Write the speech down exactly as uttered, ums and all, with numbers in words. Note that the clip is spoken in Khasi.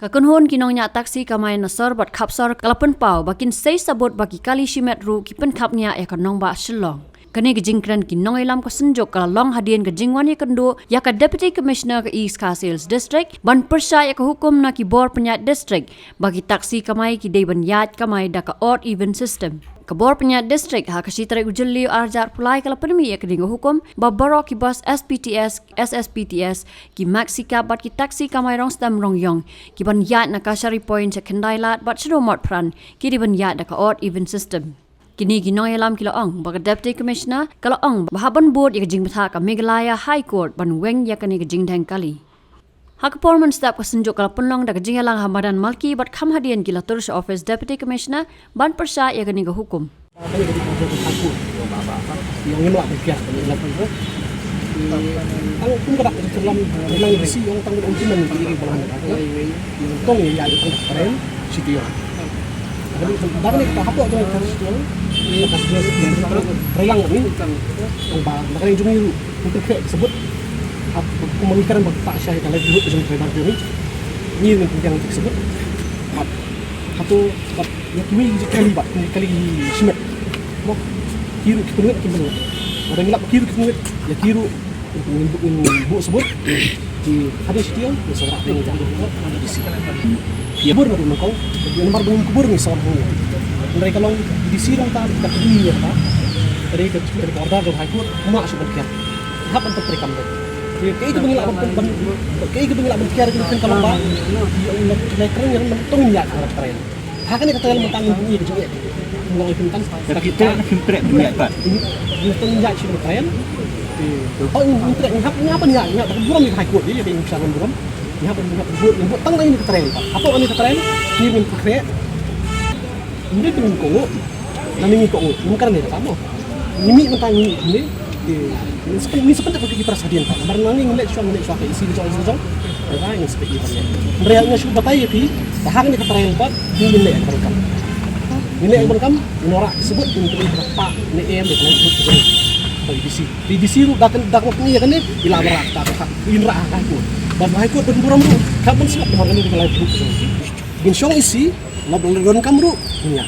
Ka kynhun ki nongñiah taxi kamai na sor bad khapsor ka la pynpaw ba kin sei sabut ba ki kali shimet ruh ki pynkhapngiah ïa ka nongbah Shillong. Kane ka jingkren ki nongïalam ka Synjuk ka la long hadien ka jingwan ïakynduh ïa ka Deputy Commissioner ka East Khasi Hills District ban pyrshah ïa ka hukum na ki bor pynïaid district ba ki taxi kamai ki dei ban ïaid kamai da ka odd even system. Ka bor pynïaid district ha ka shi tarik u Jylliew arhajar arphew lai ka la pynmih ïa kane ka hukum ba baroh ki bus S P T S, S S P T S, ki maxi cab bad ki taxi kamai rongstem rongïong ki ban ïaid na Kashari Point sha Khyndailad bad Shadowmart Pran ki dei ban ïaid da ka odd even system. Kine ki nongïalam ki la ong ba ka Deputy Commissioner ka la ong ba hap ban bud ïa ka jingbthah ka Meghalaya High Court ban weng ïa kane ka jingdheng kali. Ha ka por mynstep ka Synjuk ka la pynlong da ka jingïalang ha madan Malki bad kham hadien ki la tur sha office Deputy Commissioner ban pyrshah ïa kane ka hukum. Kane ka dei ka jingkyrkhu ba ba ba ïong ngim lah ban kiar kane ka jingkyrkhu. Tang kum ka dak ka jingkyrkhu lam ïa nang D C ïong tang ban ong kum man ki ri ba lam ka ïong tong ïa ïa tang ka tren shi ti ïong. Kane ka dak ne ka hapoh jong ka tren shi ti ïong. Ka tren lang ni tang ba na kane jong ngi ruh. Ngi pynkhih ka sabut. Hap kum ngi kren ba ka shai ka livelihood ka jong ka driver jong ngi. Ngi ngi pynkhih ka sabut. Hap hato hap ïa kiwei ki kali bad ki kali shimet. Mo ki ruh ki pynwit ki pynwit. Lada ngi lap ki ruh ki pynwit ïa ki ruh ngin buh sabut. Ki hadien shi ti ïong ngi sa wanrah ïa ngi jong ka D C. Ïa bor na ruh nangkong ïa namar ba ngim kubur ngi sa wanrah ïa ngi. Hynrei ka long D C ruh ta ka pynïaid ïa ka. Hynrei ka order jong High Court kumno shu ban kiar. Hap ban pyntrei kam dei. Kaei kaba ngi lah ban pyn ban kaei kaba ngi lah ban kiar kaba pynkan long ba ïa u lok nai kren ïa ban tong ïa ka tren. Ha kane ka tren mynta ngin pynïaid ka jingeh. Ngin ïaid pynkan. Ka kita na kim trek dunia pat. Ngin tong ïa ka tren. Oh ngin trek ngin hap ngin hap ban ïaid ngin hap ban burom ïa ka High Court ïa ka imshan ban burom. Ngin hap ban burom ngin buh tang na ïa ka tren pat. Hapoh kane ka tren ngin pyntrek. Ngin pynkan ko. Nami ngi ko ngi kan ne ka mo. Ngi mi mentang ngi ni. Ni sepen ni sepen tak pergi kipas hadian pak. Bar nang ngi lek suang lek suang isi jong isi jong. Bar nang ngi sepen ni. Bar nang ngi suang batai pi. Dah ngi ka terail pak. Ngi lek berkam. Ngi lek berkam. Nora sebut ngi pergi berapa ni em berkam sebut. Di D C. Di D C ru dah dah ni kan ni. Ila berak tak tak. Inra aku. Bar nang aku berburam ru. Kapan sebab bar nang ngi lek. Bin shong isi. Lap lalu don kam ru. Ni ya.